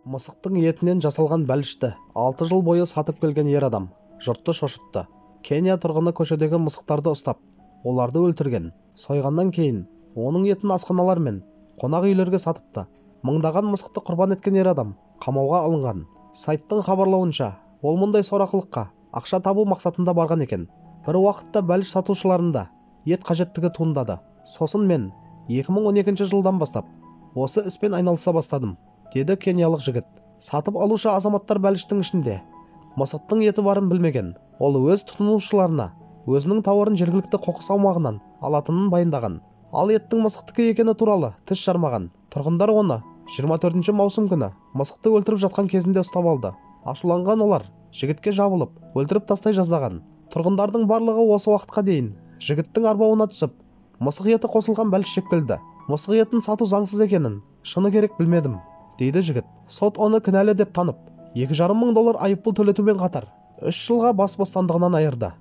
Мысықтың етінен жасалған бәлішті 6 жыл бойы сатып келген ер адам жұртты шошытты. Кения тұрғыны көшедегі мысықтарды ұстап, оларды өлтірген. Сойғаннан кейін оның етін асханалар мен қонақ үйлерге сатыпты. Мыңдаған мысықты құрбан еткен ер адам қамауға алынған. Сайттың хабарлауынша, ол мұндай сорақылыққа ақша табу мақсатында барған екен. Бір уақытта бәліш сатушыларында ет қажеттігі туындады. Сосын мен 2012 жылдан бастап осы іспен айналыса бастадым, деді кениялық жігіт. Сатып алушы азаматтар бәліштің ішінде мысықтың еті барын білмеген. Ол өз тұтынушыларына өзінің тауарын жергілікті қоқыс аумағынан алатынын баяндаған. Ал еттің мысықтікі екені туралы тіс жармаған. Тұрғындар оны 24 маусым күні мысықты өлтіріп жатқан кезінде ұстап алды. Ашуланған олар жігітке жабылып, өлтіріп тастай жаздаған. Тұрғындардың барлығы осы уақытқа дейін жігіттің арбауына түсіп, мысық еті қосылған бәліш жеп келді. Мысық етін сату заңсыз екенін шыны керек білмедім, дейді жігіт. Сот оны кінәлі деп танып, 2,5 мың доллар айыппұл төлетумен қатар 3 жылға бас бостандығынан айырды.